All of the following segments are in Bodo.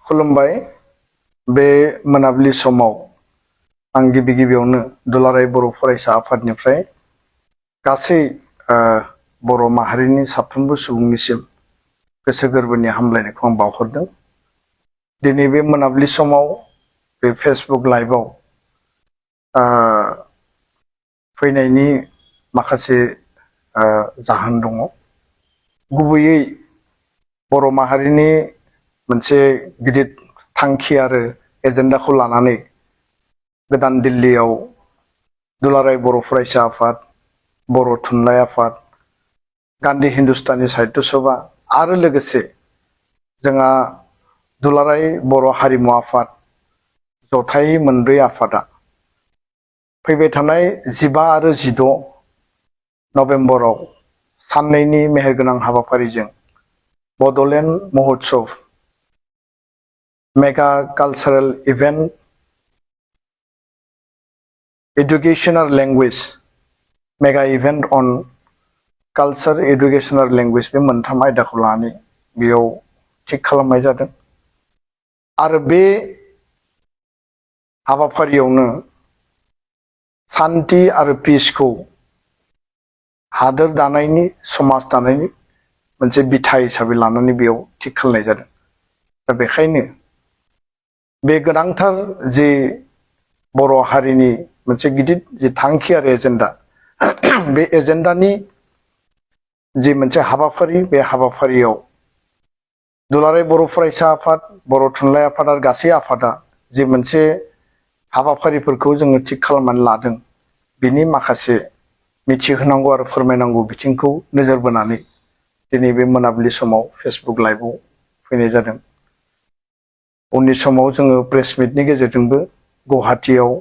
खुलुमबाय। बे मोनाबिलि समाव आं गिबियावनो दुलाराय बर' फरायसा आफादनिफ्राय गासै बर' माहारिनि साफ्रोमबो सुबुंनिसिम गोसो गोरबोनि हामलायनायखौ आं बावहरदों। दिनै बे मोनाबिलि समाव बे फेसबुक लाइभआव फैनायनि माखासे जाहोन दङ। गुबैयै बर' माहारिनि मोनसे गिदिर थांखि आरो एजेन्डाखौ लानानै गोदान दिल्लीयाव दुलाराय बर' फरायसा आफाद, बर' थुनलाइ आफाद, गान्धी हिन्दुस्तानी साहित्य सभा आरो लोगोसे जोंहा दुलाराय बर' हारिमु आफाद जथायै मोनब्रै आफादा फैबाय थानाय 15 आरो 16 नभेम्बराव साननैनि मेहेरगोनां हाबाफारिजों Bodoland Mahotsav mega cultural event educational language mega event on culture educational language बे मोनथाम आयदाखौ लानानै बेयाव थिक खालामनाय जादों। आरो बे हाबाफारियावनो शान्ति आरो पिसखौ हादोर दानायनि समाज दानायनि मोनसे बिथा हिसाबै लानानै बेयाव थिक खालामनाय जादों। दा बेखायनो बे गोनांथार जे बर' हारिनि मोनसे गिदिर जे थांखि आरो एजेन्डा बे एजेन्डानि जे मोनसे हाबाफारि बे हाबाफारियाव दुलाराय बर' फरायसा आफाद, बर' थुनलाइ आफाद आरो गासै आफादा जे मोनसे हाबाफारिफोरखौ जोङो थिक खालामनानै लादों, बिनि माखासे मिथिहोनांगौ आरो फोरमायनांगौ बिथिंखौ नोजोर बोनानै दिनै बे मोनाबिलि समाव फेसबुक लाइभआव फैनाय जादों। उननि समाव जोङो प्रेस मिटनि गेजेरजोंबो गुवाहाटीयाव,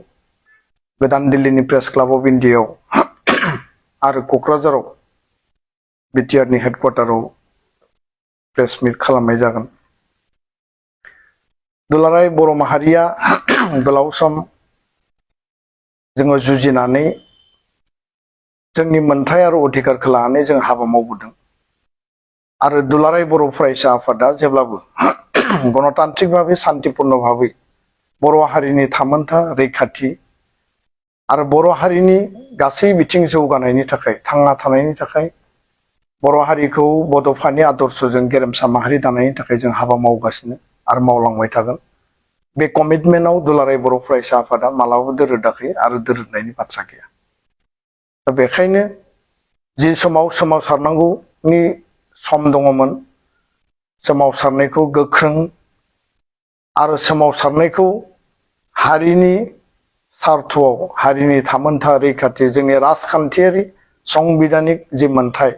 गोदान दिल्लीनि प्रेस क्लाब अफ इन्डियायाव आरो क'क्राझाराव बिटिआरनि हेडक्वार्टाराव प्रेस मिट खालामनाय जागोन। दुलाराय बर' माहारिया गोलाव सम जोङो जुजिनानै जोंनि मोन्थाय आरो अधिकारखौ लानानै जों हाबा मावबोदों। आरो दुलाराय बर' फरायसा आफादा जेब्लाबो गणतान्त्रिक भाबै, शान्तिपूर्ण भाबै बर' हारिनि थामोन्था रैखाथि आरो बर' हारिनि गासै बिथिं जौगानायनि थाखाय, थांना थानायनि थाखाय, बर' हारिखौ बड'फानि आदर्शजों गेरेमसा माहारि दानायनि थाखाय जों हाबा मावगासिनो आरो मावलांबाय थागोन। बे कमिटमेन्टआव दुलाराय बर' फरायसा आफादा मालाबाबो दोरोदाखै आरो दोरोदनायनि बाथ्रा गैया। दा बेखायनो जि समाव सोमावसारनांगौनि सम दङमोन, सोमावसारनायखौ गोख्रों आरो सोमावसारनायखौ हारिनि सार्थआव, हारिनि थामोन्था रैखाथि, जोंनि राजखान्थियारि संबिधानिक जि मोन्थाय,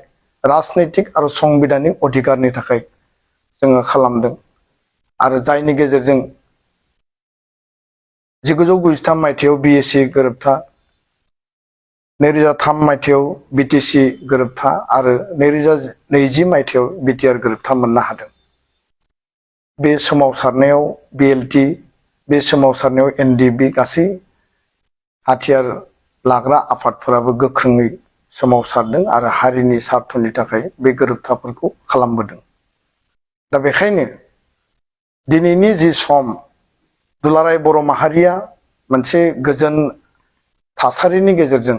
राजनैतिक आरो संबिधानिक अधिकारनि थाखाय जोङो खालामदों। आरो जायनि गेजेरजों 1993 मायथाइयाव बिएसि गोरोबथा, 2003 मायथाइयाव बिटिसि गोरोबथा आरो 2020 मायथाइयाव बिटिआर गोरोबथा मोननो हादों। बे सोमावसारनायाव बिएलटि, बे सोमावसारनायाव एनडिबि गासै हाथियार लाग्रा आफादफोराबो गोख्रोङै सोमावसारदों आरो हारिनि सार्थनि थाखाय बे गोरोबथाफोरखौ खालामबोदों। दा बेखायनो दिनैनि जि सम, दुलाराय बर' माहारिया मोनसे गोजोन थासारिनि गेजेरजों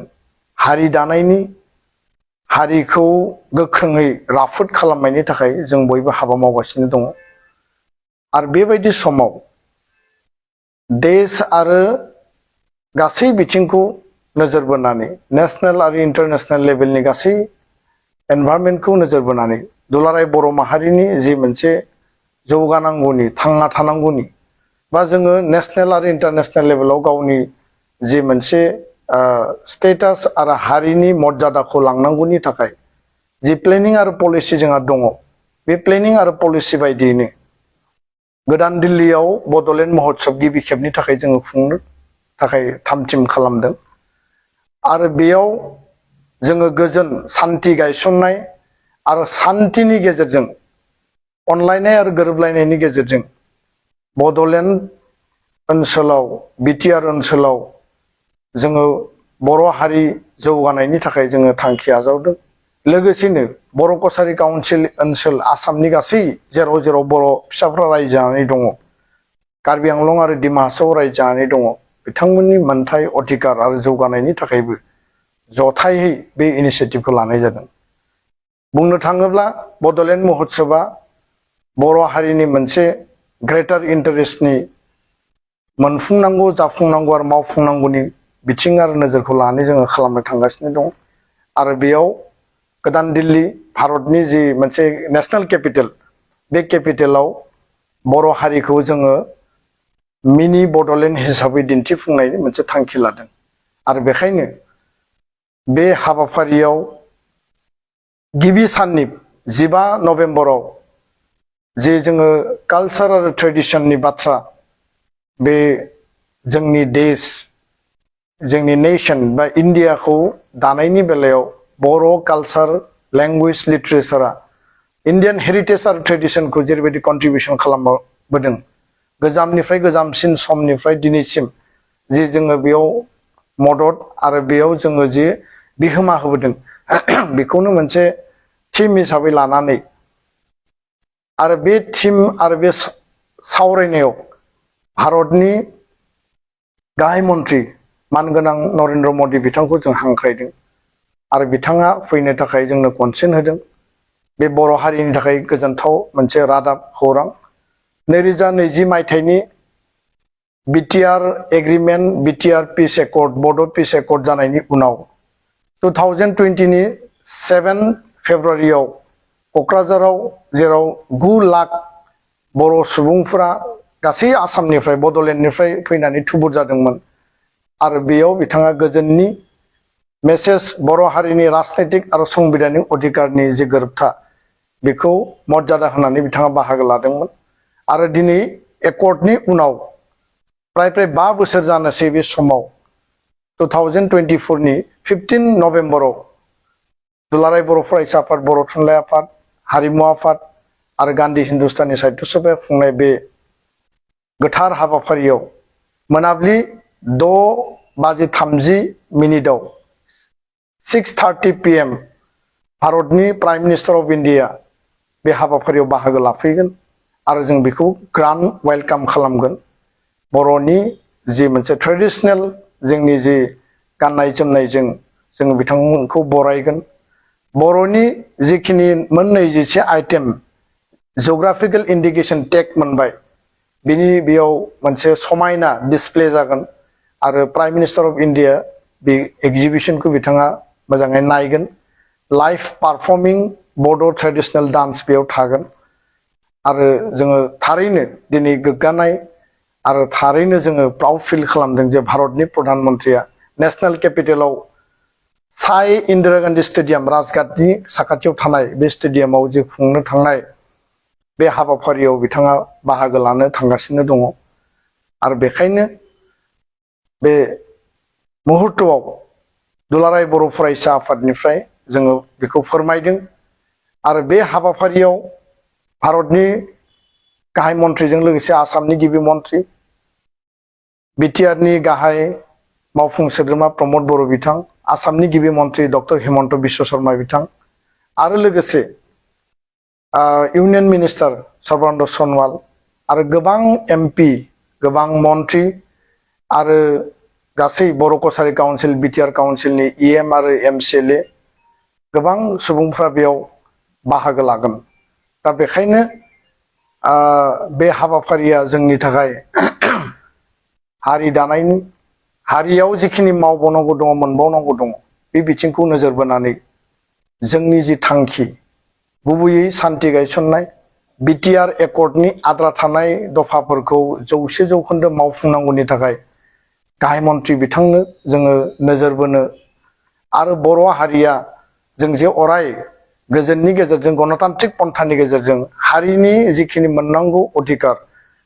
हारि दानायनि, हारिखौ गोख्रोङै राफोद खालामनायनि थाखाय जों बयबो हाबा मावगासिनो दङ। आरो बेबायदि समाव देश आरो गासै बिथिंखौ नोजोर बोनानै, नेशनेल आरो इन्टारनेशनेल लेभेलनि गासै एनभाइरनमेन्टखौ नोजोर बोनानै दुलाराय बर' माहारिनि जि मोनसे जौगानांगौनि, थांना थानांगौनि, बा जोङो नेशनेल आरो इन्टारनेशनेल लेभेलाव गावनि जि मोनसे स्टेटास आरो हारिनि मर्यादाखौ लांनांगौनि थाखाय जि प्लेनिं आरो पलिसि जोंहा दङ, बे प्लेनिं आरो पलिसि बायदियैनो गोदान दिल्लीयाव बड'लेण्ड महोत्सव गिबि खेबनि थाखाय जोङो खुंनो थाखाय थामथिम खालामदों। आरो बेयाव जोङो गोजोन सान्थि गायसननाय आरो सान्थिनि गेजेरजों, अनलायनाय आरो गोरोबलायनायनि गेजेरजों बड'लेण्ड ओनसोलाव, बिटिआर ओनसोलाव जोङो बर' हारि जौगानायनि थाखाय जोङो थांखि आजावदों। लोगोसेनो बर' कसारि काउन्सिल ओनसोल आसामनि गासै जेराव जेराव बर' फिसाफ्रा रायजो जानानै दङ, कार्बि आंलं आरो डिमा हासाव रायजो जानानै दङ, बिथांमोननि मोनथाय अधिकार आरो जौगानायनि थाखायबो जथायै बे इनिशिएटिभखौ लानाय जादों। बुंनो थाङोब्ला बड'लेण्ड महोत्सबआ बर' हारिनि मोनसे ग्रेटार इन्टारेस्टनि मोनफुंनांगौ, जाफुंनांगौ आरो मावफुंनांगौनि बिथिं आरो नोजोरखौ लानानै जोङो खालामनो थांगासिनो दं। आरो बेयाव गोदान दिल्ली भारतनि जि मोनसे नेशनेल केपिटेल, बे केपिटेलाव बर' हारिखौ जोङो मिनि बड'लेण्ड हिसाबै दिन्थिफुंनायनि मोनसे थांखि लादों। आरो बेखायनो बे हाबाफारियाव गिबि साननि 15 नभेम्बराव जे जोङो कालचार आरो ट्रेडिशननि बाथ्रा, बे जोंनि देश, जोंनि नेशन बा इन्डियाखौ दानायनि बेलायाव बर' कालचार, लेंगुवेज, लिटारेचारा इन्डियान हेरिटेज आरो ट्रेडिशनखौ जेरैबायदि कन्ट्रिबिउसन खालामबोदों, गोजामनिफ्राय गोजामसिन समनिफ्राय दिनैसिम जे जोङो बेयाव मदद आरो बेयाव जोङो जे बिहोमा होबोदों, बेखौनो मोनसे थीम हिसाबै लानानै आरो बे थीम आरो बे सावरायनायाव भारतनि गाहाय मन्त्रि मानगोनां नरेन्द्र मदि बिथांखौ जों हांख्रायदों आरो बिथाङा फैनो थाखाय जोंनो कनसेन्ट होदों। बे बर' हारिनि थाखाय गोजोनथाव मोनसे रादाब खौरां। 2020 मायथाइनि बिटिआर एग्रिमेन्ट, बिटिआर पिस एकर्ड, बड' पिस एकर्ड जानायनि उनाव 2020 नि 7 फेब्रुवारियाव क'क्राझाराव जेराव 9 लाख बर' सुबुंफोरा गासै आसामनिफ्राय, बड'लेण्डनिफ्राय फैनानै थुबुर जादोंमोन आरो बेयाव बिथाङा गोजोननि मेसेज, बर' हारिनि राजनैतिक आरो संबिधानिक अधिकारनि जे गोरोबथा, बेखौ मर्यादा होनानै बिथाङा बाहागो लादोंमोन। आरो दिनै एकर्डनि उनाव प्राय 5 बोसोर जानोसै बे समाव 2024 नि 15 नभेम्बराव दुलाराय बर' फरायसा आफाद, बर' थुनलाइ आफाद, हारिमु आफाद आरो गान्धी हिन्दुस्तानी साहित्य सभाया खुंनाय बे गोथार हाबाफारियाव मोनाबिलि 6:30 6:30 PM भारतनि प्राइम मिनिस्टार अफ इन्डिया बे हाबाफारियाव बाहागो लाफैगोन आरो जों बेखौ ग्रान्ड वेलकाम खालामगोन। बर'नि जि मोनसे ट्रेडिशनेल जोंनि जि गाननाय जोमनायजों जों बिथांमोनखौ बरायगोन। बर'नि जिखिनि 24 आइटेम जिअग्राफिकेल इन्डिकेसन टेग मोनबाय, बिनि बेयाव मोनसे समायना डिसप्ले जागोन आरो प्राइम मिनिस्टार अफ इन्डिया बे एग्जिबिशनखौ बिथाङा मोजाङै नायगोन। लाइभ पारफर्मिं बड' ट्रेडिशनेल डान्स बेयाव थागोन आरो जोङो थारैनो दिनै गोग्गानाय आरो थारैनो जोङो प्राउड फिल खालामदों जे भारतनि प्रधान मन्त्रिया नेशनेल केपिटेलाव साय इन्दिरा गान्धी स्टेडियाम, राजघाटनि साखाथियाव थानाय बे स्टेडियामाव जे खुंनो थांनाय बे हाबाफारियाव बिथाङा बाहागो लानो थांगासिनो दङ। आरो बेखायनो बे मुहुर्तआव दुलाराय बर' फरायसा आफादनिफ्राय जोङो बेखौ फोरमायदों आरो बे हाबाफारियाव भारतनि गाहाय मन्त्रिजों लोगोसे आसामनि गिबि मन्त्रि, बिटिआरनि गाहाय मावफुं सोद्रोमा प्रमद बर' बिथां, आसामनि गिबि मन्त्रि डक्टर हिमन्त बिश्व शर्मा बिथां आरो लोगोसे इउनियन मिनिस्टार सर्बानन्द सनवाल आरो गोबां एमपि, गोबां मन्त्रि आरो गासै बर' कसारि काउन्सिल, बिटिआर काउन्सिलनि इएम आरो एमसिएलए गोबां सुबुंफ्रा बेयाव बाहागो लागोन। दा बेखायनो बे हाबाफारिया जोंनि थाखाय हारि दानायनि, हारियाव जिखिनि मावबावनांगौ दङ, मोनबावनांगौ दङ, बे बिथिंखौ नोजोर बोनानै जोंनि जि थांखि, गुबैयै सान्थि गायसननाय, बिटिआर एकर्डनि आद्रा थानाय दफाफोरखौ 100% मावफुंनांगौनि थाखाय गाहाय मन्त्रि बिथांनो जोङो नोजोर बोनो आरो बर' हारिया जों जे अराय गोजोननि गेजेरजों, गणतान्त्रिक पन्थानि गेजेरजों हारिनि जिखिनि मोननांगौ अधिकार,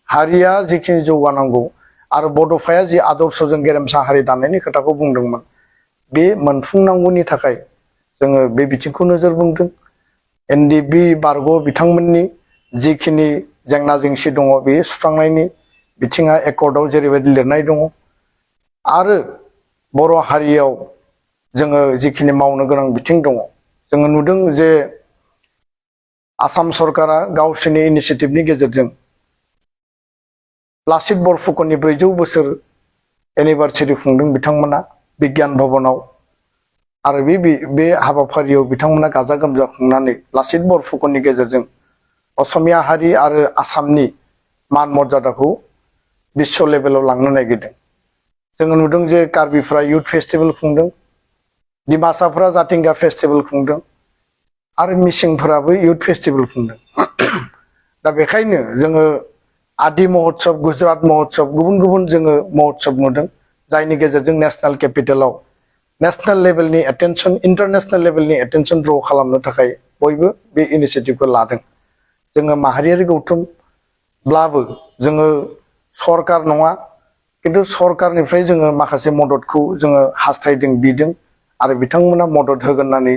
हारिया जिखिनि जौगानांगौ आरो बड'फाया जि आदर्शजों गेरेमसा हारि दानायनि खोथाखौ बुंदोंमोन, बे मोनफुंनांगौनि थाखाय जोङो बे बिथिंखौ नोजोर बोदों। एनडिबि बारग' बिथांमोननि जिखिनि जेंना जेंसि दङ, बे सुस्रांनायनि बिथिङा एकर्डआव जेरैबायदि लिरनाय दङ आरो बर' हारियाव जोङो जिखिनि मावनो गोनां बिथिं दङ, जोङो नुदों जे आसाम सरकारा गावसोरनि इनिशिएटिभनि गेजेरजों लाचित बरफुकननि 400 बोसोर एनिभार्सारि खुंदों बिथांमोना बिगियान भवनाव आरो बे हाबाफारियाव बिथांमोना गाजा गोमजा खुंनानै लाचित बरफुकननि गेजेरजों असमिया हारि आरो आसामनि मान मर्यादाखौ विश्व लेभेलाव लांनो नागिरदों। जोङो नुदों जे कार्बिफ्रा युथ फेस्टिभेल खुंदों, डिमासाफ्रा जातिंगा फेस्टिभेल खुंदों आरो मिसिंफोराबो युथ फेस्टिभेल खुंदों। दा बेखायनो जोङो आदि महोत्सव, गुजरात महोत्सव, गुबुन गुबुन जोङो महोत्सव नुदों जायनि गेजेरजों नेशनेल केपिटेलाव नेशनेल लेभेलनि एटेनसन, इन्टारनेशनेल लेभेलनि एटेनसन ड्र खालामनो थाखाय बयबो बे इनिशिएटिभखौ लादों। जोङो माहारियारि गौथुमब्लाबो जोङो सरकार नङा, किन्तु सरकारनिफ्राय जोङो माखासे मददखौ जोङो हास्थायदों, बिदों आरो बिथांमोना मदद होगोन होननानै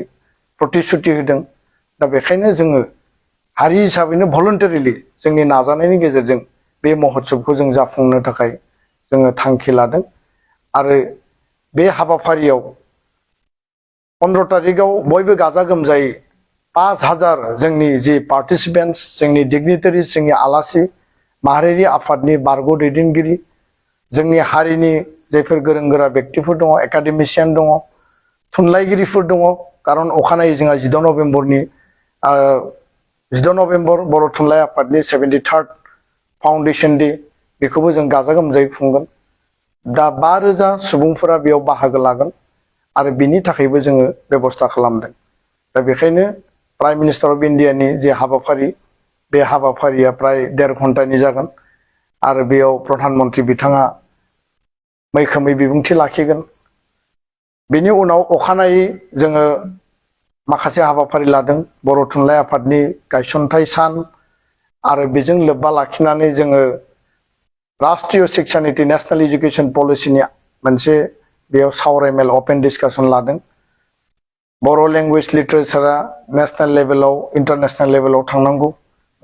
प्रतिश्रुति होदों। दा बेखायनो जोङो हारि हिसाबैनो भलन्टारिलि जोंनि नाजानायनि गेजेरजों बे महोत्सवखौ जों जाफुंनो थाखाय जोङो थांखि लादों। आरो बे हाबाफारियाव 15 तारिखआव बयबो गाजा गोमजायै 5000 जोंनि जि पार्टिसिपेन्ट्स, जोंनि डिगनिटारिज, जोंनि आलासि, माहारियारि आफादनि बारग' दैदेनगिरि, जोंनि हारिनि जायफोर गोरों गोरा व्यक्तिफोर दङ, एकाडेमिशियान दङ, थुनलाइगिरिफोर दङ। खारन अखानायै जोंहा 14 नभेम्बर बर' थुनलाइ आफादनि 73rd फाउन्डेसन डे, बेखौबो जों गाजा गोमजायै खुंगोन। दा 5000 सुबुंफोरा बेयाव बाहागो लागोन आरो बिनि थाखायबो जोङो बेबस्था खालामदों। दा बेखायनो प्राइम मिनिस्टार अफ इन्डियानि जे हाबाफारि, बे हाबाफारिया प्राय 1.5 घन्टानि जागोन आरो बेयाव प्रधान मन्त्रि बिथाङा मैखोमै बिबुंथि लाखिगोन। बेनि उनाव अखानायै जोङो माखासे हाबाफारि लादों, बर' थुनलाइ आफादनि गायसनथाइ सान आरो बेजों लोब्बा लाखिनानै जोङो राष्ट्रीय शिक्षा नीति, नेशनेल एजुकेशन पलिसिनि मोनसे बेयाव सावरायमेल, अपेन डिस्कासन लादों। बर' लेंगुवेज लिटारेचारा नेशनेल लेभेलाव, इन्टारनेशनेल लेभेलाव थांनांगौ।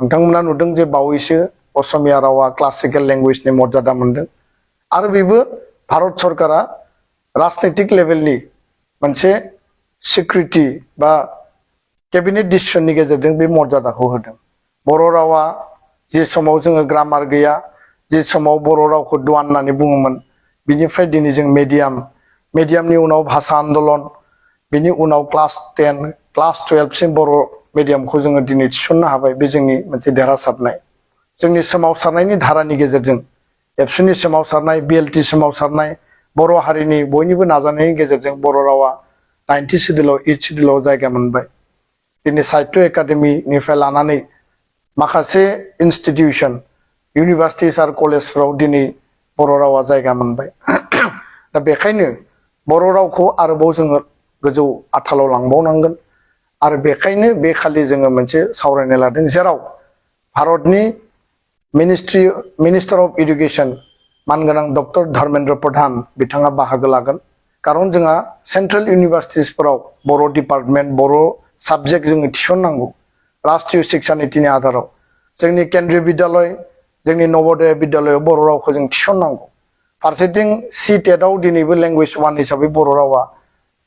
नोंथांमोना नुदों जे बावैसो असमिया रावा क्लासिकेल लेंगुवेजनि मर्यादा मोनदों आरो बेबो भारत सरकारा राजनैतिक लेभेलनि मोनसे सिक्रिटि बा केबिनेट डिसिसननि गेजेरजों बे मर्यादाखौ होदों। बर' रावा जे समाव जोङो ग्रामार गैया, जे समाव बर' रावखौ दुआन होननानै बुङोमोन, बिनिफ्राय दिनै जों मेडियामनि उनाव भाषा आन्दलन, बिनि उनाव क्लास 10, क्लास 12 सिम बर' मिडियामखौ जोङो दिनै थिसननो हाबाय। बे जोंनि मोनसे देरहासारनाय। जोंनि सोमावसारनायनि धारानि गेजेरजों, एबसुनि सोमावसारनाय, बिएलटि सोमावसारनाय, बर' हारिनि बयनिबो नाजानायनि गेजेरजों बर' रावा 90 सिडुलाव 8 सिडुलाव जायगा मोनबाय। दिनै साहित्य एकाडेमिनिफ्राय लानानै माखासे इन्स्टिटिउसन, इउनिभार्सिटिस आरो कलेजफ्राव दिनै बर' रावा जायगा मोनबाय। दा बेखायनो बर' रावखौ आरोबाव जोङो गोजौ आथालाव लांबावनांगोन आरो बेखायनो बे खालि जोङो मोनसे सावरायनाय लादों, जेराव भारतनि मिनिस्टार अफ एडुकेसन मानगोनां डक्टर धर्मेन्द्र प्रधान बिथाङा बाहागो लागोन। खारन जोंहा सेन्ट्रेल इउनिभार्सिटिसफोराव बर' डिपार्टमेन्ट, बर' साबजेक्ट जोङो थिसननांगौ राष्ट्रीय शिक्षा नीतिनि आधाराव। जोंनि केन्द्रीय बिद्यालय, जोंनि नवोदय बिद्यालयाव बर' रावखौ जों थिसननांगौ। फारसेथिं CTET-आव दिनैबो लेंगुवेज 1 हिसाबै बर' रावा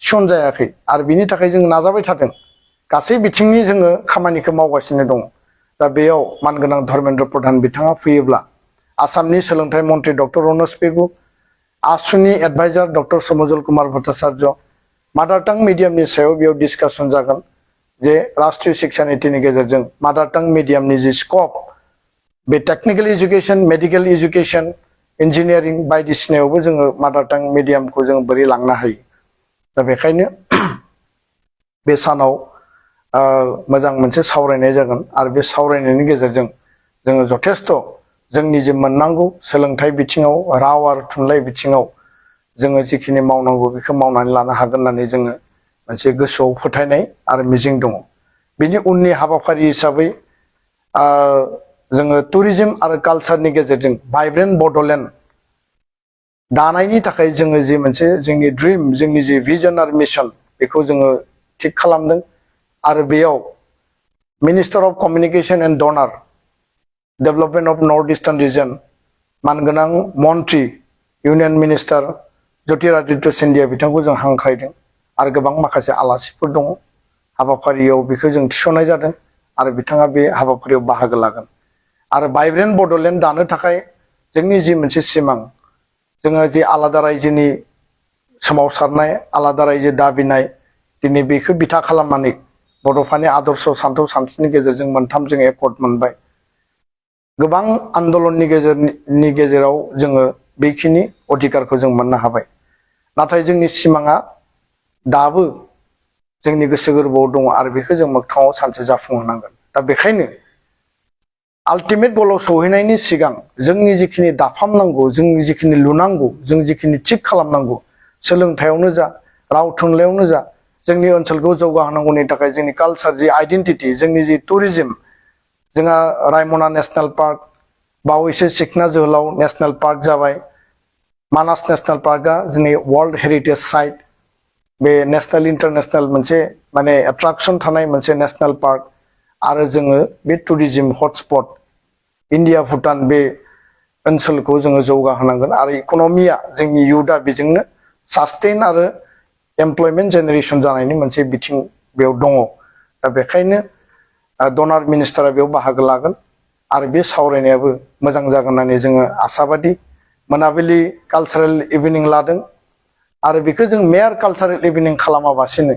थिसनजायाखै आरो बिनि थाखाय जों नाजाबाय थादों। गासै बिथिंनि जोङो खामानिखौ मावगासिनो दङ। दा बेयाव मानगोनां धर्मेन्द्र प्रधान बिथाङा फैयोब्ला आसामनि सोलोंथाइ मन्त्रि डक्टर रनज पेगु, आसुनि एडभाइजार डक्टर समजल कुमार भट्टाचार्य, मादार टां मिडियामनि सायाव बेयाव डिसकासन जागोन जे राष्ट्रीय शिक्षा नीतिनि गेजेरजों मादार टां मिडियामनि जि स्कप, बे technical education, medical education, engineering बायदिसिनायावबो जोङो मादार टां मिडियामखौ जोङो बोरै लांनो हायो। दा बेखायनो बे सानाव मोजां मोनसे सावरायनाय जागोन आरो बे सावरायनायनि गेजेरजों जोङो जथेस्थ' जोंनि जे मोननांगौ सोलोंथाइ बिथिङाव, राव आरो थुनलाइ बिथिङाव जोङो जिखिनि मावनांगौ बेखौ मावनानै लानो हागोन होननानै जोङो मोनसे गोसोआव फोथायनाय आरो मिजिं दङ। बिनि उननि हाबाफारि हिसाबै जोङो टुरिज्म आरो कालचारनि गेजेरजों भाइब्रेन्ट बड'लेण्ड दानायनि थाखाय जोङो जि मोनसे जोंनि ड्रिम, जोंनि जि भिजन आरो मिशन, बेखौ जोङो थिग खालामदों आरो बेयाव minister of communication and DoNER development of north eastern region मानगोनां मन्त्रि इउनियन मिनिस्टार ज्योतिरादित्य सिन्धिया बिथांखौ जों हांख्रायदों आरो गोबां माखासे आलासिफोर दङ। हाबाफारियाव बेखौ जों थिसननाय जादों आरो बिथाङा बे हाबाफारियाव बाहागो लागोन आरो भाइब्रेन्ट बड'लेण्ड दानो थाखाय जोंनि जि मोनसे सिमां जोङो जि आलादा रायजोनि सोमावसारनाय आलादा रायजो दाबिनाय दिनै बेखौ बिथा खालामनानै बड'फानि आदर्श सान्थौ सानस्रिनि गेजेरजों मोनथाम जों एकर्ड मोनबाय गोबां आन्दलननि गेजेराव जोङो बेखिनि अधिकारखौ जों मोननो हाबाय नाथाय जोंनि सिमाङा दाबो जोंनि गोसो गोरबोआव दङ आरो बेखौ जों मोगथाङाव सानसे जाफुंहोनांगोन दा बेखायनो आल्टिमेट गलाव सौहैनायनि सिगां जोंनि जिखिनि दाफामनांगौ जोंनि जिखिनि लुनांगौ जों जिखिनि थिग खालामनांगौ सोलोंथायावनो जा राव थुनलाइयावनो जा जोंनि ओनसोलखौ जौगाहोनांगौनि थाखाय जोंनि कालचार जि आइडेन्टिटि जोंनि जि टुरिज्म जोंहा रायमना नेशनेल पार्क बावैसो सिखना जोहोलाव नेशनेल पार्क जाबाय मानास नेशनेल पार्कआ जोंनि वर्ल्ड हेरिटेज साइट बे नेशनेल इन्टारनेशनेल मोनसे माने एट्राक्शन थानाय मोनसे नेशनेल पार्क आरो जोङो बे टुरिज्म हटस्पट इन्डिया भुटान बे ओनसोलखौ जोङो जौगाहोनांगोन आरो इक'नमिया जोंनि इयुथआ बेजोंनो सास्टेन आरो एमप्लयमेन्ट जेनेरेसन जानायनि मोनसे बिथिं बेयाव दङ दा बेखायनो डनार मिनिस्टारा बेयाव बाहागो लागोन आरो बे सावरायनायाबो मोजां जागोन होननानै जोङो आसाबादि मोनाबिलि कालचारेल इभिनिं लादों आरो बेखौ जों मेयार कालचारेल इभिनिं खालामाबासिनो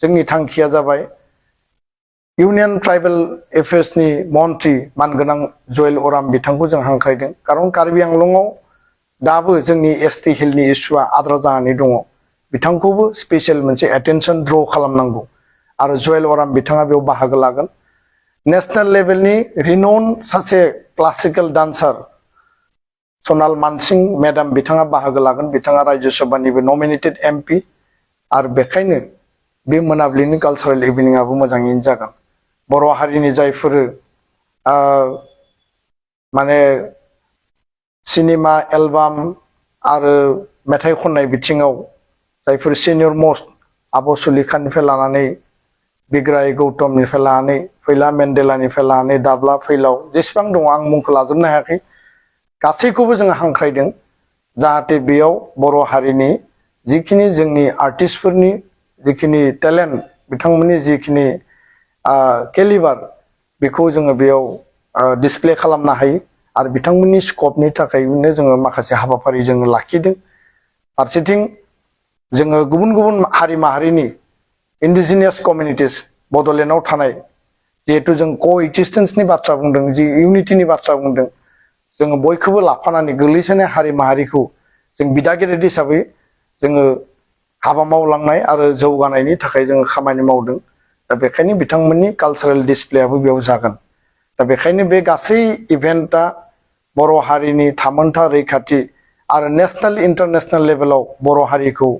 जोंनि थांखिया जाबाय इउनियन ट्राइबेल एफेयार्सनि मन्त्रि मानगोनां जयेल अराम बिथांखौ जों हांख्रायदों खारन कार्बि आंलंआव दाबो जोंनि एसटि हिलनि इस्युआ आद्रा जानानै दङ बिथांखौबो स्पेसियेल मोनसे एटेनसन ड्र खालामनांगौ आरो जयेल अराम बिथाङा बेयाव बाहागो लागोन नेशनेल लेभेलनि रिनन सासे क्लासिकेल डान्सार सनाल मानसिं मेडाम बिथाङा बाहागो लागोन बिथाङा राज्य सभानिबो नमिनेटेड एमपि आरो बेखायनो बे मोनाबिलिनि कालचारेल इभिनिंआबो मोजाङैनो जागोन बर' हारिनि जायफोर माने सिनेमा एलबाम आरो मेथाइ खननाय बिथिङाव जायफोर सिनियर मस्ट आब' सुलेखानिफ्राय लानानै बिग्राय गौतमनिफ्राय लानानै फैला मेन्डेलानिफ्राय लानानै दाब्ला फैलाव जेसेबां दङ आं मुंखौ लाजोबनो हायाखै गासैखौबो जोङो हांख्रायदों जाहाथे बेयाव बर' हारिनि जिखिनि जोंनि आर्टिस्टफोरनि जिखिनि टेलेन्ट बिथांमोननि जिखिनि केलिबार बेखौ जोङो बेयाव डिसप्ले खालामनो हायो आरो बिथांमोननि स्कपनि थाखायनो जोङो माखासे हाबाफारि जोङो लाखिदों फारसेथिं जोङो गुबुन गुबुन हारि माहारिनि इन्डिजिनियास कमिउनिटिस बड'लेण्डआव थानाय जिहेतु जों क'एक्सिस्टेन्सनि बाथ्रा बुंदों जि इउनिटिनि बाथ्रा बुंदों जोङो बयखौबो लाफानानै गोग्लैसोनाय हारि माहारिखौ जों बिदा गेदेर हिसाबै जोङो हाबा मावलांनाय आरो जौगानायनि थाखाय जोङो खामानि मावदों दा बेखायनो बिथांमोननि कालचारेल डिसप्लेयाबो बेयाव जागोन दा बेखायनो बे गासै इभेन्टआ बर' हारिनि थामोनथा रैखाथि आरो नेशनेल इन्टारनेशनेल लेभेलाव बर' हारिखौ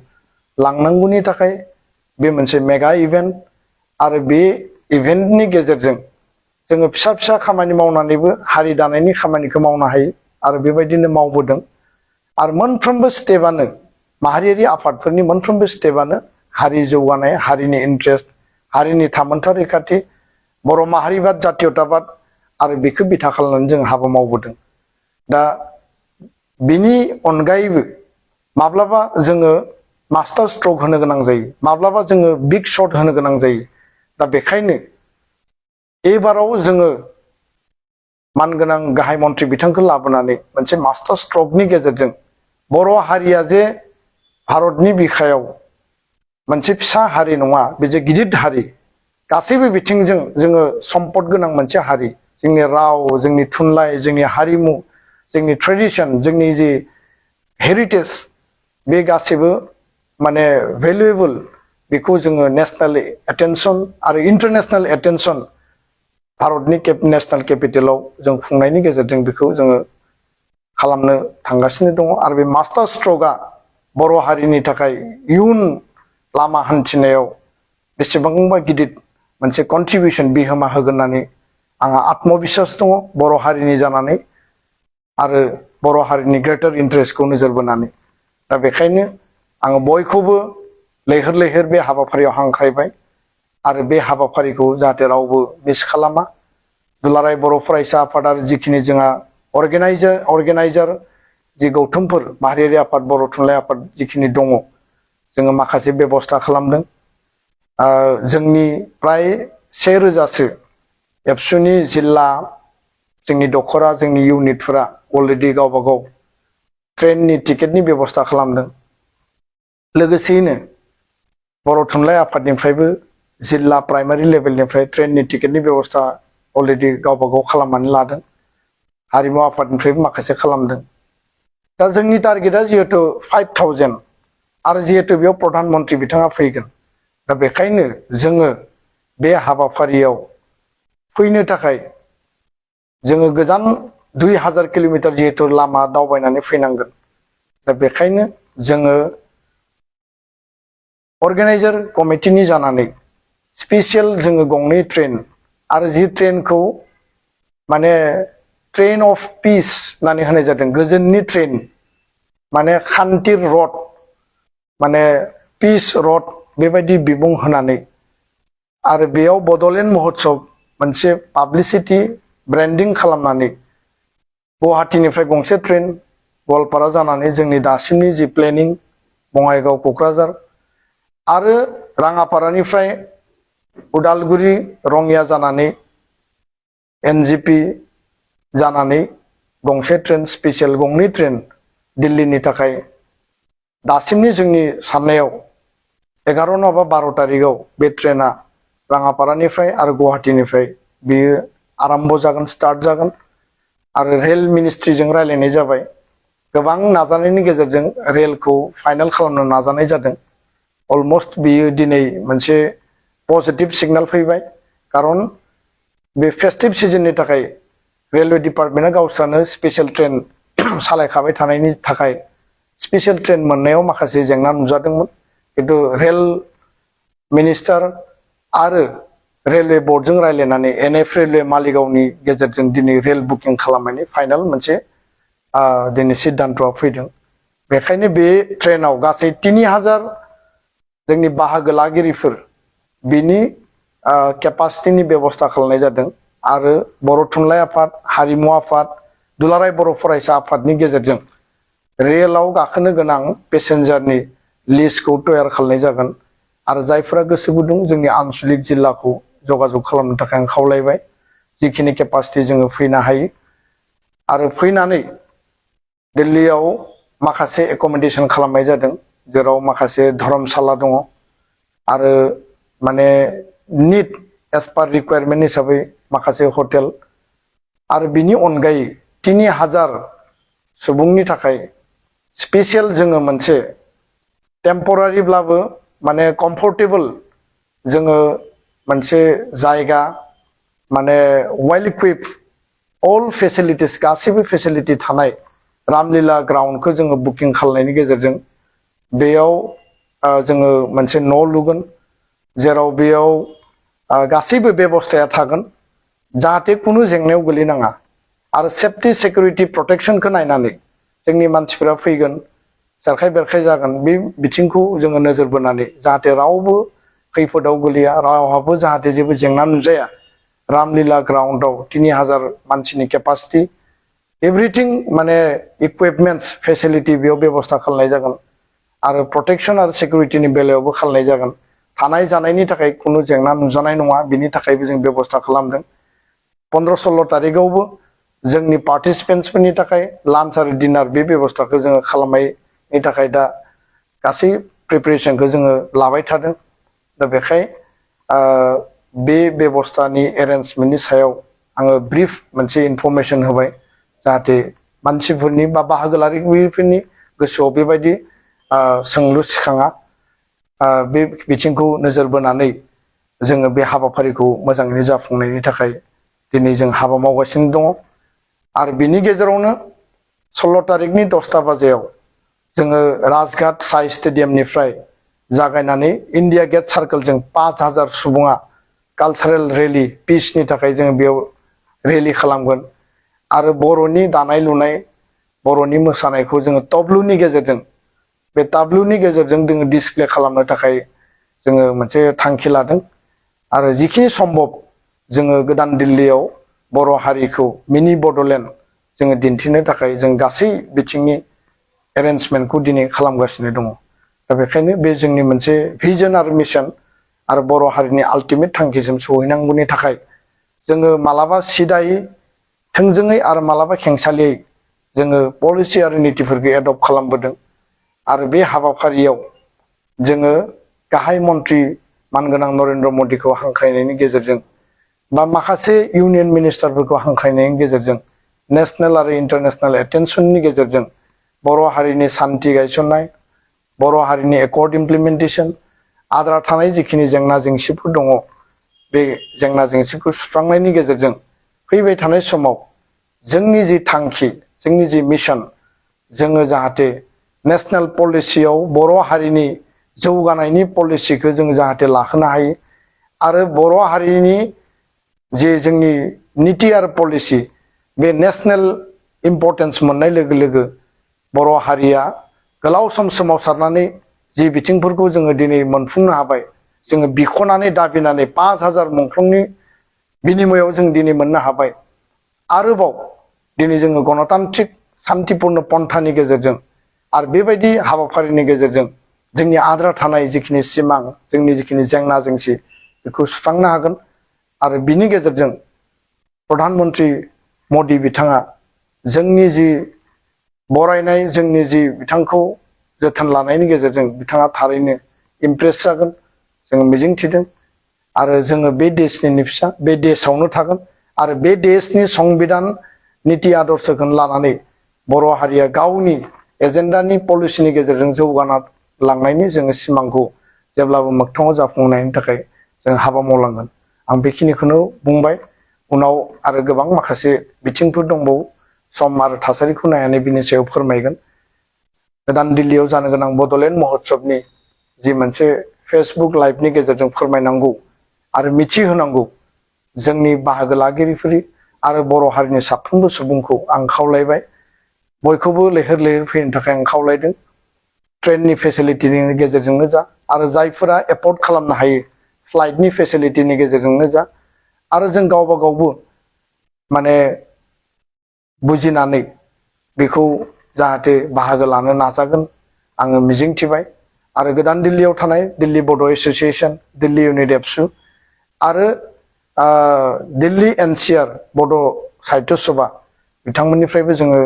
लांनांगौनि थाखाय बे मोनसे मेगा इभेन्ट आरो बे इभेन्टनि गेजेरजों जोङो फिसा फिसा खामानि मावनानैबो हारि दानायनि खामानिखौ मावनो हायो आरो बेबायदिनो मावबोदों आरो मोनफ्रोमबो स्टेपआनो माहारियारि आफादफोरनि मोनफ्रोमबो स्टेपआनो हारि जौगानाय हारिनि इन्ट्रेस्ट हारिनि थामोनथा रैखाथि बर' माहारिबाद जातीयताबाद आरो बेखौ बिथा खालामनानै जों हाबा मावबोदों दा बिनि अनगायैबो माब्लाबा जोङो मास्टार स्ट्रक होनो गोनां जायो माब्लाबा जोङो बिग शट होनो गोनां जायो दा बेखायनो एबाराव जोङो मानगोनां गाहाय मन्त्रि बिथांखौ लाबोनानै मोनसे मास्टार स्ट्रकनि गेजेरजों बर' हारिया जे भारतनि बिखायाव मोनसे फिसा हारि नङा बे जे गिदिर हारि गासैबो बिथिंजों जोङो सम्पद गोनां मोनसे हारि जोंनि राव जोंनि थुनलाइ जोंनि हारिमु जोंनि ट्रेडिशन जोंनि जि हेरिटेज बे गासैबो माने भेलुएबल बेखौ जोङो नेशनेल एटेनसन आरो इन्टारनेशनेल एटेनसन भारतनि नेशनेल केपिटेलाव जों खुंनायनि गेजेरजों बेखौ जोङो खालामनो थांगासिनो दङ आरो बे मास्टार स्ट्रकआ बर' हारिनि थाखाय इयुन लामा हान्थिनायाव बेसेबांबा गिदिर मोनसे कन्ट्रिबिउसन बिहोमा होगोन होननानै आंहा आत्मबिश्वास दङ बर' हारिनि जानानै आरो बर' हारिनि ग्रेटार इन्टारेस्टखौ नोजोर बोनानै दा बेखायनो आङो बयखौबो लैहोर लैहोर बे हाबाफारियाव हांख्रायबाय आरो बे हाबाफारिखौ जाहाथे रावबो मिस खालामा दुलाराय बर' फरायसा आफाद आरो जिखिनि जोंहा अर्गेनाइजार जि गौथुमफोर माहारियारि आफाद बर' थुनलाइ आफाद जिखिनि दङ जोङो माखासे बेबस्था खालामदों जोंनि प्राय 1000सो एबसुनि जिल्ला जोंनि दखरा जोंनि इउनिटफोरा अलरेडि गावबा गाव ट्रेननि टिकेटनि बेबस्था खालामदों। लोगोसेयैनो बर' थुनलाइ आफादनिफ्रायबो जिल्ला प्राइमारि लेभेलनिफ्राय ट्रेननि टिकेटनि बेबस्था अलरेडि गावबा गाव खालामनानै लादों। हारिमु आफादनिफ्रायबो माखासे खालामदों। दा जोंनि टारगेटआ जिहेतु 5000 आरो जिहेतु बेयाव प्रधान मन्त्रि बिथाङा फैगोन, दा बेखायनो जोङो बे हाबाफारियाव फैनो थाखाय जोङो गोजान 2000 किल'मिटार जिहेतु लामा दावबायनानै फैनांगोन। दा बेखायनो जोङो अर्गेनाइजार कमिटिनि जानानै स्पेसियेल जोङो गंनै ट्रेन आरो जि ट्रेनखौ माने ट्रेन अफ पिस होननानै होनाय जादों, गोजोननि ट्रेन, माने खान्थिर रड, माने पिस रड बेबायदि बिमुं होनानै आरो बेयाव बड'लेण्ड महोत्सव मोनसे पाब्लिसिटि ब्रेन्डिं खालामनानै गुवाहाटीनिफ्राय गंसे ट्रेन गवालपारा जानानै जोंनि दासिमनि जि प्लेनिं बङाइगाव क'क्राझार आरो राङापारानिफ्राय उदालगुरि रङिया जानानै एनजिपि जानानै गंसे ट्रेन स्पेसियेल गंनै ट्रेन दिल्लीनि थाखाय दासिमनि जोंनि साननायाव 11 नङाबा 12 तारिखआव बे ट्रेना राङापारानिफ्राय आरो गुवाहाटीनिफ्राय बियो आरम्भ जागोन, स्टार्ट जागोन। आरो रेल मिनिस्ट्रिजों रायलायनाय जाबाय, गोबां नाजानायनि गेजेरजों रेलखौ फाइनाल खालामनो नाजानाय जादों। अलमोस्ट बियो दिनै मोनसे पजिटिभ सिगनेल फैबाय, खारन बे फेस्टिभ सिजननि थाखाय रेलवे डिपार्टमेन्टआ गावस्रानो स्पेसियेल ट्रेन सालायखाबाय थानायनि थाखाय स्पेसियेल ट्रेन मोननायाव माखासे जेंना नुजादोंमोन। खिन्थु रेल मिनिस्टार आरो रेलवे बोर्डजों रायलायनानै एनएफ रेलवे मालिगावनि गेजेरजों दिनै रेल बुकिं खालामनायनि फाइनाल मोनसे दिनै सिद्धान्तआ फैदों। बेखायनो बे ट्रेनाव गासै 3000 जोंनि बाहागो लागिरिफोर बिनि केपासिटिनि बेबस्था खालामनाय जादों। आरो बर' थुनलाइ आफाद, हारिमु आफाद, दुलाराय बर' फरायसा आफादनि गेजेरजों रेलाव गाखोनो गोनां पेसेन्जारनि लिस्टखौ तयार खालामनाय जागोन। आरो जायफोरा गोसो गुदुं जोंनि आनसलिक जिल्लाखौ जगाजग खालामनो थाखाय आं खावलायबाय, जिखिनि केपासिटि जोङो फैनो हायो। आरो फैनानै दिल्लीयाव माखासे एकमडेसन खालामनाय जादों, जेराव माखासे धर्मशाला दङ आरो माने निड एज पार रिक्वायरमेन्ट हिसाबै माखासे हटेल आरो बिनि अनगायै 3000 सुबुंनि थाखाय स्पेसियेल जोङो मोनसे टेम्परारिब्लाबो माने कम्फर्टेबल जोङो मोनसे जायगा, माने वेल इक्विप अल फेसिलिटिस गासैबो फेसिलिटि थानाय रामलीला ग्राउन्डखौ जोङो बुकिं खालामनायनि गेजेरजों बेयाव जोङो मोनसे न' लुगोन, जेराव बेयाव गासैबो बेबस्थाया थागोन, जाहाथे खुनु जेंनायाव गोलैनाङा। आरो सेफ्टि सिकिउरिटि प्रटेक्शनखौ नायनानै जोंनि मानसिफोरा फैगोन, सेरखाय बेरखाय जागोन, बे बिथिंखौ जोङो नोजोर बोनानै जाहाथे रावबो खैफोदाव गोलैया, रावहाबो जाहाथे जेबो जेंना नुजाया। रामलीला ग्राउन्डआव 3000 मानसिनि केपासिटि, एभ्रिथिं माने इकुइपमेन्टस फेसिलिटि बेयाव बेबस्था खालामनाय जागोन। आरो प्रटेक्शन आरो सिकिउरिटिनि बेलायावबो खालामनाय जागोन। थानाय जानायनि थाखाय खुनु जेंना नुजानाय नङा, बिनि थाखायबो जों बेबस्था खालामदों। 15-16 तारिखआवबो जोंनि पार्टिसिपेन्ट्सफोरनि थाखाय लान्च आरो डिनार बे बेबस्थाखौ जोङो खालामनायनि थाखाय दा गासै प्रिपेरेसनखौ जोङो लाबाय थादों। दा बेखाय बे बेबस्थानि एरेन्जमेन्टनि सायाव आङो ब्रिफ मोनसे इनफरमेसन होबाय, जाहाथे मानसिफोरनि बा बाहागो लागिरिफोरनि गोसोआव बेबायदि सोंलु सिखाङा। बे बिथिंखौ नोजोर बोनानै जोङो बे हाबाफारिखौ मोजाङैनो जाफुंनायनि थाखाय दिनै जों हाबा मावगासिनो दङ। आरो बिनि गेजेरावनो 16 तारिखनि 10ता बाजियाव जोङो राजघाट साइ स्टेडियामनिफ्राय जागायनानै इन्डिया गेट सार्कोलजों 5000 सुबुङा कालचारेल रेलि पिसनि थाखाय जोङो बेयाव रेलि खालामगोन। आरो बर'नि दानाय लुनाय, बर'नि मोसानायखौ जोङो तब्लुनि गेजेरजों, बे ताब्लुनि गेजेरजों जोङो डिसप्ले खालामनो थाखाय जोङो मोनसे थांखि लादों। आरो जिखिनि सम्भब जोङो गोदान दिल्लीयाव बर' हारिखौ मिनि बड'लेण्ड जोङो दिन्थिनो थाखाय जों गासै बिथिंनि एरेन्जमेन्टखौ दिनै खालामगासिनो दङ। दा बेखायनो बे जोंनि मोनसे भिजन आरो मिशन, आरो बर' हारिनि आल्टिमेट थांखिसिम सहैनांगौनि थाखाय जोङो मालाबा सिदायै थोंजोङै आरो मालाबा खेंसालियै जोङो पलिसि आरो नीतिफोरखौ एडप्ट खालामबोदों आरो बे हाबाफारियाव जोङो गाहाय मन्त्रि मानगोनां नरेन्द्र मदिखौ हांख्रायनायनि गेजेरजों बा माखासे इउनियन मिनिस्टारफोरखौ हांख्रायनायनि गेजेरजों नेशनेल आरो इन्टारनेशनेल एटेनसननि गेजेरजों बर' हारिनि सान्थि गायसननाय बर' हारिनि एकर्ड इमप्लिमेन्टेसन आद्रा थानाय जिखिनि जेंना जेंसिफोर दङ बे जेंना जेंसिखौ सुस्रांनायनि गेजेरजों फैबाय थानाय समाव जोंनि जि थांखि जोंनि जि मिशन जोङो जाहाथे नेशनेल पलिसियाव बर' हारिनि जौगानायनि पलिसिखौ जों जाहाथे लाहोनो हायो आरो बर' हारिनि जे जोंनि नीति आरो पलिसि बे नेशनेल इम्पर्टेन्स मोननाय लोगो लोगो बर' हारिया गोलाव सम सोमावसारनानै जि बिथिंफोरखौ जोङो दिनै मोनफुंनो हाबाय जोङो बिख'नानै दाबिनानै 5000 मुंख्लंनि बिनिमयाव जों दिनै मोननो हाबाय आरोबाव दिनै जोङो गणतान्त्रिक शान्तिपूर्ण पन्थानि गेजेरजों आरो बेबायदि हाबाफारिनि गेजेरजों जोंनि आद्रा थानाय जिखिनि सिमां जोंनि जिखिनि जेंना जेंसि बेखौ सुस्रांनो हागोन आरो बिनि गेजेरजों प्रधानमन्त्री मदि बिथाङा जोंनि जि बरायनाय जोंनि जि बिथांखौ जोथोन लानायनि गेजेरजों बिथाङा थारैनो इमप्रेस जागोन जों मिजिंथिदों आरो जोङो बे देशनि फिसा बे देशआवनो थागोन आरो बे देशनि संबिधान नीति आदर्शखौ लानानै बर' हारिया गावनि एजेन्डानि पलिसिनि गेजेरजों जौगाना लांनायनि जोङो सिमांखौ जेब्लाबो मोगथाङाव जाफुंनायनि थाखाय जों हाबा मावलांगोन आं बेखिनिखौनो बुंबाय उनाव आरो गोबां माखासे बिथिंफोर दंबावो सम आरो थासारिखौ नायनानै बिनि सायाव फोरमायगोन गोदान दिल्लीयाव जानो गोनां बड'लेण्ड महोत्सबनि जि मोनसे फेसबुक लाइभनि गेजेरजों फोरमायनांगौ आरो मिथिहोनांगौ जोंनि बाहागो लागिरिफोर आरो बर' हारिनि साफ्रोमबो सुबुंखौ आं खावलायबाय बयखौबो लैहोर लैहोर फैनो थाखाय आं खावलायदों ट्रेननि फेसिलिटिनि गेजेरजोंनो जा आरो जायफोरा एफर्ड खालामनो हायो फ्लाइटनि फेसिलिटिनि गेजेरजोंनो जा आरो जों गावबा गावबो माने बुजिनानै बेखौ जाहाथे बाहागो लानो नाजागोन आङो मिजिंथिबाय आरो गोदान दिल्लीयाव थानाय दिल्ली बड' एस'सिएशन दिल्ली इउनिट एबसु आरो दिल्ली एनसिआर बड' साहित्य सभा बिथांमोननिफ्रायबो जोङो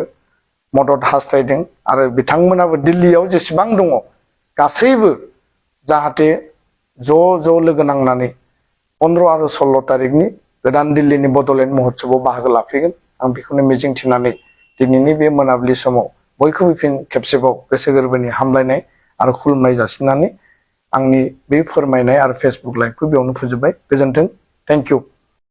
मदद हास्थायदों आरो बिथांमोनाबो दिल्लीयाव जेसेबां दङ गासैबो जाहाथे ज' लोगो नांनानै 15 आरो 16 तारिखनि गोदान दिल्लीनि बड'लेण्ड महोत्सबआव बाहागो लाफैगोन आं बेखौनो मिजिंथिनानै दिनैनि बे मोनाबिलि समाव बयखौबो फिन खेबसेबाव गोसो गोरबोनि हामलायनाय आरो खुलुमनाय जासिनानै आंनि बे फोरमायनाय आरो फेसबुक लाइभखौ बेयावनो फोजोबबाय गोजोन्थों थेंक इउ